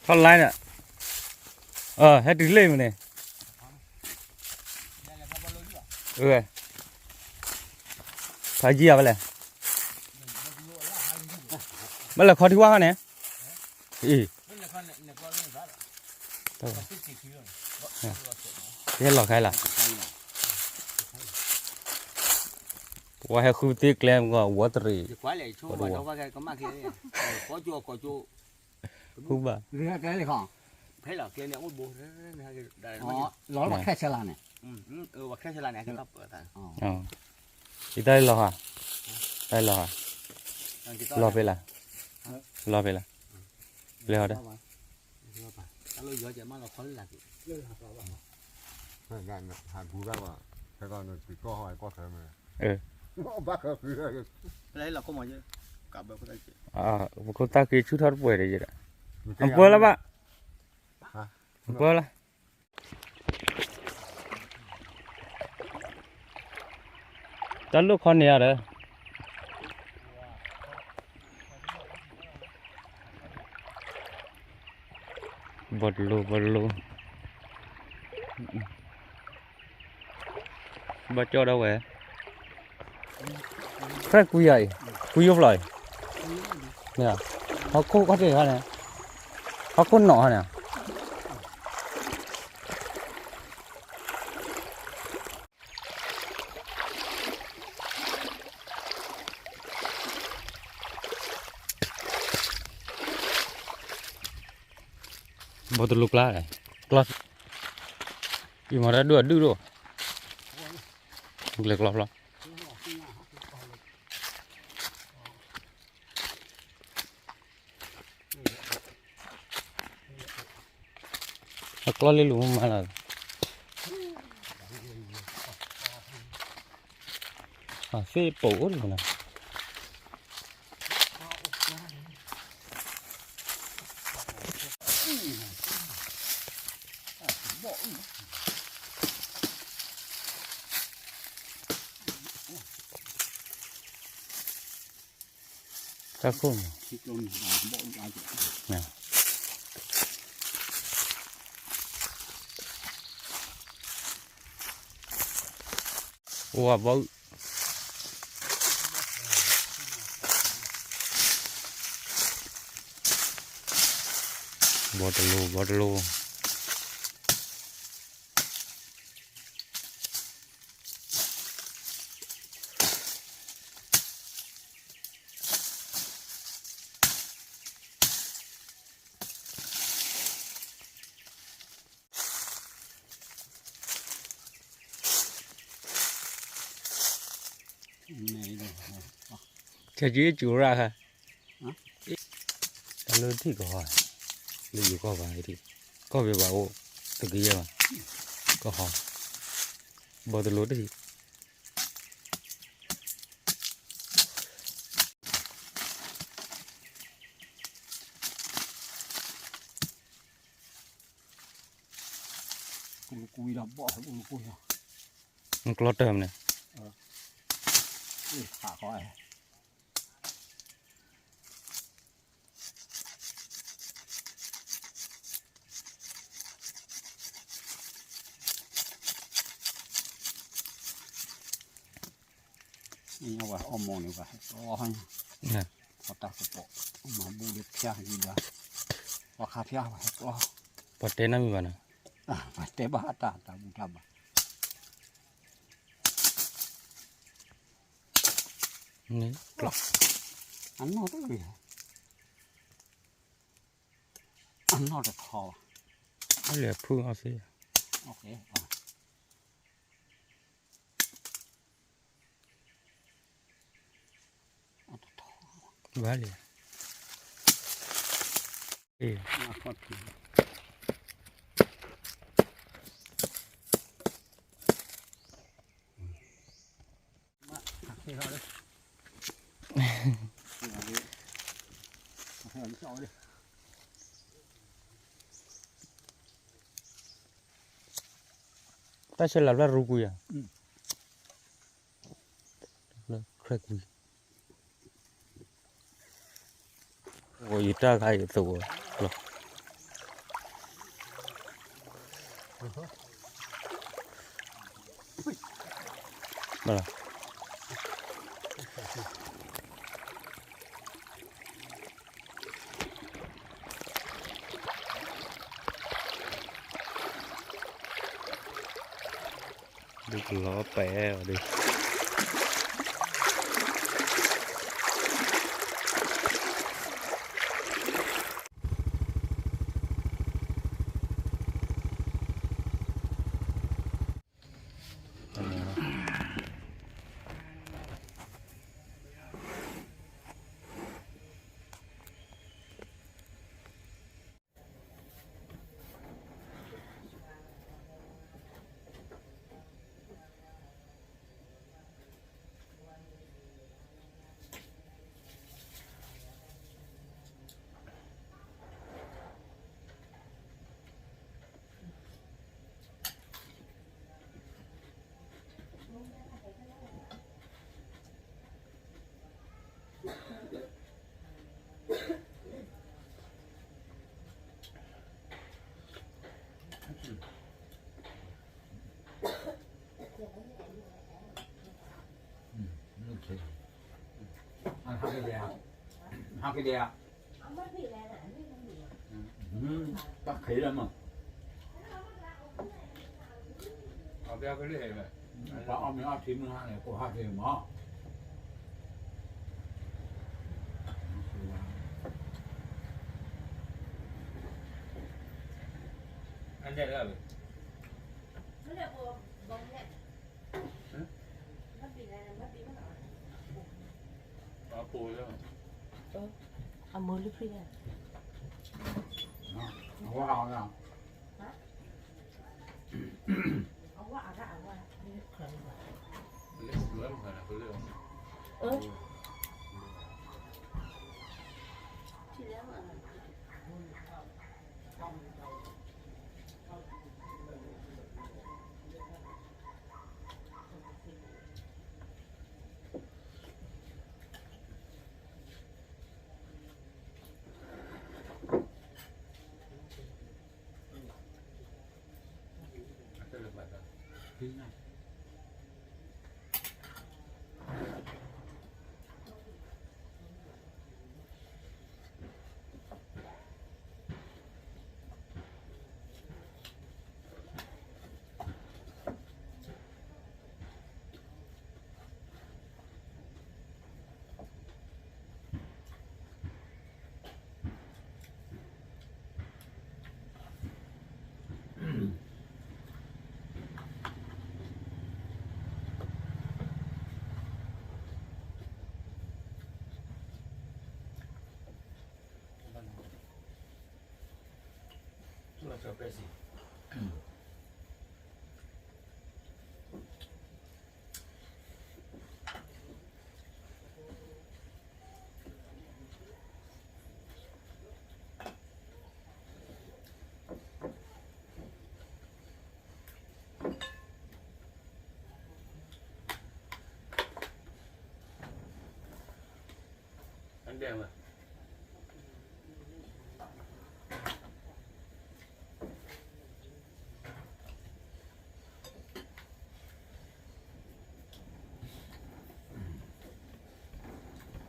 ထီၣ်လါန့ၣ်, ဟဲတုၤလၢမ့ၢ်န့ၣ်, ဖးယံၤဧါဖဲလဲၣ်, ဘၣ်လဲၤခီထံဝါခါန့ၣ်, အံၤ, ကဟဲလီၤခါလၢ, ပှၤဟဲဃုသ့ကျဲမ့ၢ်ဝီတရံး, ဃုဘၣ်, ဖဲလီၤကျဲန့ၣ်, လီၤခဲဆဲလါန့ၣ်, ယတၢ်လီၤဟါ, တၢ်လီၤဟါ, လီၤဖဲလၢ, လီၤဖဲလၢ, လဲၤဟီဒီး, ပခိၣ်သၣ်က့ၤဆူၣ်ထီၣ်တပှဲၤဒီးယဲဒီး, အပၢလၢဘၣ်, အပၢလၢ တၢ်လိၣ်ခီန့ၢ်အီၤဒီး, ဘီတလိၤ ဘီတလိၤ, ဘၣ်ကၠီၣ်ဒၣ်ဝဲ, ဖဲကွံာ်အံၤ, ကွံာ်ယိၣ်ဖျိးအံၤ, မ့ၢ်, ဟီၣ်ခိၣ်ခီၣ်ထံးခါန့ၣ်, ဟီၣ်ခိၣ်နီၣ်ခါန့ၣ် ဘီတလိၤကျါ, ကျါ, အံၤမၤတၢ်ဒုၣ်အဒုၣ်ဒိၣ်, ကျဲကျီဖျီ အကျီလ့လိာ်မးမးလီၤ, အသ့ၣ်ပိာ်အိၣ်လံမးနီၤ, တၢ်ခိၣ်န့ၣ်, အိၣ်ဝဲဘီအုၣ်, ဘီတလိၤ ဘီတလိၤ. ဆဲးကၠူရၣ်ခါ, တၢ်လၢထံၣ်ကဟီ, လၢယိၤကီၢ်ဘၣ်, ကီၢ်ဘ့ၣ်ဘၣ်အိၣ်, တကယဲၢ်ဘၣ်, ကဟီ, ဘီတလိၤတထံၣ်. နကျီတၢ်မနုၤ, အဝဲအီၣ်မီၢ်န့ၣ် ပှၤဟဲကျီဟီညါ, ပှၤတၢ်ကပီၤ, မၤဘူၣ်ဒီးဖၠါယံၤဒီး, ပှၤခါဖၠါပှၤဟဲကျီ, ပှၤတဲနၢ်မံၤဘၣ်နီၤ, ပှၤတဲဘၣ်အတၢ်တၢ်ဘူၣ်တၢ်ဘါ, အနီၢ်တဂ့ၤ, အနီၢ်တထီဘၣ်, လဲၤဖုအီၣ်စ့, ဘၣ်လံ, တၢ်ဆဲးလၤဖျၢၣ်ရူကွံာ်ဧါ, ဖျၢၣ်ခွံ, အိၣ်ယတၢ်ခါအံၤအသိး, လီၤ, ကလီၤပဲာ်အီၤဒုး ဟါကဒဲး, ဟါကဒဲး, တၢ်ခံးလၢမး, ပှၤအီၣ်မ့ၤအီထံမုၢ်ဟါန့ၣ် ကိးဟါက့ၤမး, အလဲၣ်လၢ အပူၤလၢ အမုၢ်လၢဖံးလဲၣ်, အဝဲအီၤလၢ အဝဲအီၤလၢအဝဲ လၢ တၢ်န့ၣ်ကၠီ အယဲၢ်ကဟဲ အဝဲဒ်လဲၣ်န့ၣ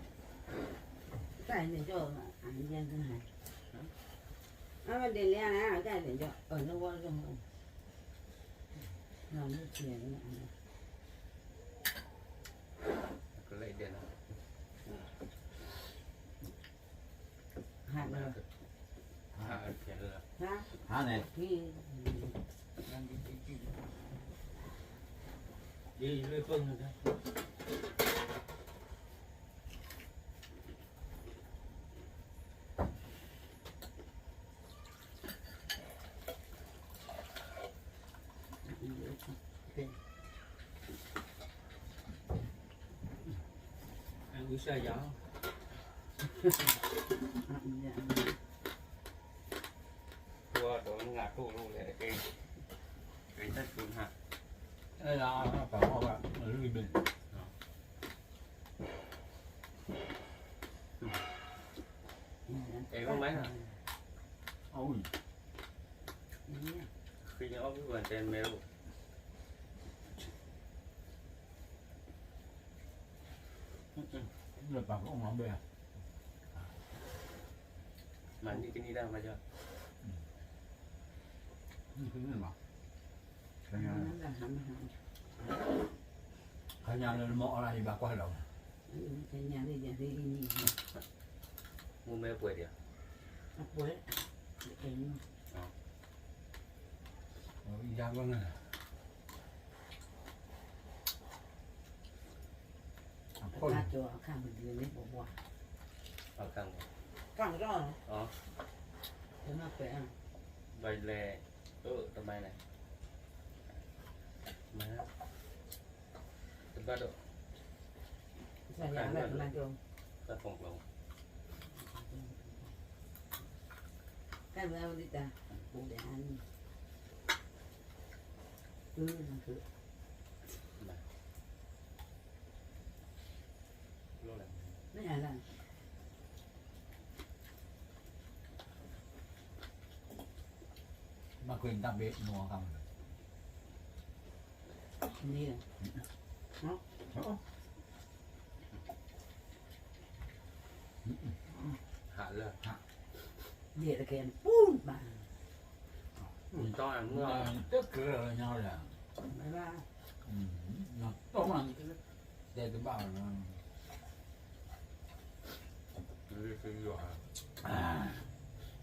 ် အတၢ်န့ၣ်ကၠီ အၢၣ်လၢဝီလၢမူ နီၢ်မူထံၣ်န့ၣ် ကလဲၤဒဲးလီၤ ဟါလၢ ဟါ ဟါန့ၣ် ဒ်လၢပၢ်န့ၣ် အဝံစၢ်ယၤ ပှၤဒီးနငါတိၢ်လိာ်လဲၣ် ကဲ ကဲတၢ်တိၢ်နၤ အဲၣ်ဒၣ်ပှၤဟီၣ်ဘၣ် လွံၢ်ဘ့ၣ် အဲၣ်မး အဝံ ဃ့အီၣ်ဘၣ်တဲမဲအိၣ် လၢပာ်ကအိၣ်မးဘဲ မၤနံၣ်ကနံၣ်ဒၣ်မးကၠီ နံၣ်ကနံၣ်မး နံၣ်ကနံၣ်မး နံၣ်ကနံၣ်မး ခါညါလၢမ့ၢ်အီၣ်လၢယဘၣ်ကွၢ်ဒီး, ခါညါလၢယၤလၢအံၤန့ၣ်, မူမဲပှဲၤဒံး, အပှဲၤ, ယၤဘၣ်န့ၣ်, အခါကၠီအခါမဒုးန့ၣ် ပပှၤ, အခါမ, အခါမ, တမ့ၢ်ပှဲၤ, ဘၣ်လဲၣ်, အၢ တမ့ၢ်လဲၣ်, တဘၣ်ဒီး, တၢ်ဖီၣ်ကျီ, တၢ်ဝဲဒၣ်, ပူၤဒၣ်န့ၣ်, အၢ, မ့ၢ်ဧါလၢ ဘၣ်ကွၢ်တၢ်ဘ့ၣ်နီၢ်ကါမး, န့ၣ်, ဟးလၢ, ဒ်တကဲ, တကြၢးလၢညါလၢ, ဘၣ်, တၢ်မၤ, တဲတဘၣ်လၢ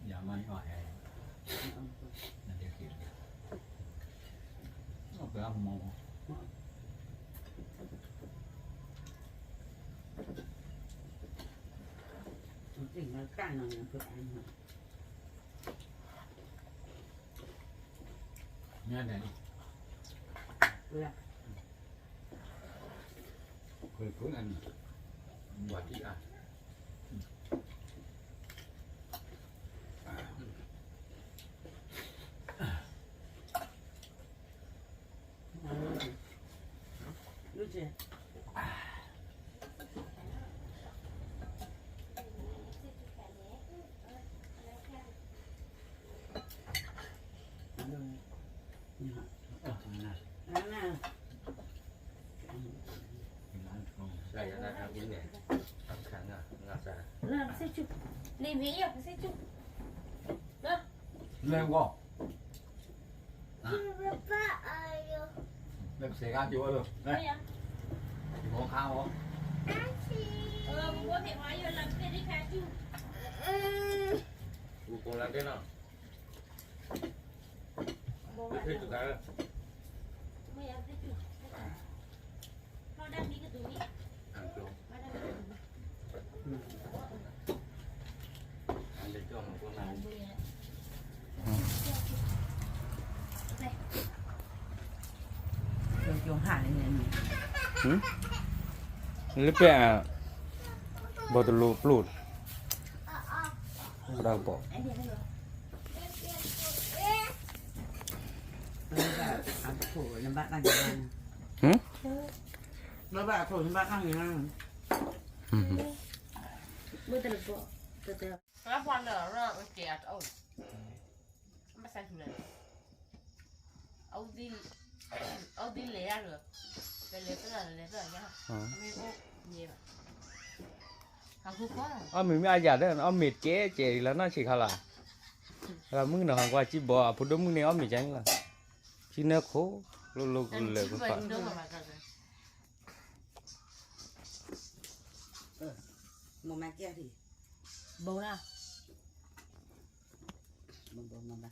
ယမၤယွၤဟဲ, နဒ့ၣ်က့ၤ, ပှၤမၤ, ညါန့ၣ်, လဲၤဝီၤ, လဲၤပစဲးကါက့ၤဝဲလၢ, ယဂီၤခါအီၤ, ပူၤပူၤလၢကဲနီၤ, လၢပျၢ်, ဘီတလိၤပျိၢ်, ဒၣ်ကပီၤ, နဘၣ်အခိၣ်နဘၣ်တၢ်ဂ့ၤ, ဘၣ်တလၢပီၢ်, ဘၣ်ဆၢထူလၢ, အီၣ်မ့ၤမ့ၢ်အါယၤဒီး အီၣ်မ့ၤကဲကဲလီၤနီၢ်ဆံးခါလီၤ, မုၣ်ကနီၤဟးကွၢ်ကံၣ်ဘီ အဖိဒိၣ်မုၣ်န့ၣ် အီၣ်မ့ၤကဲန့ၣ်လီၤ, ကံၣ်နၢခိၣ်, လိၤလိၤကလၢာ်ကဖၣ်, မ့ၢ်မၤကဲဒံး, ဘိလၢ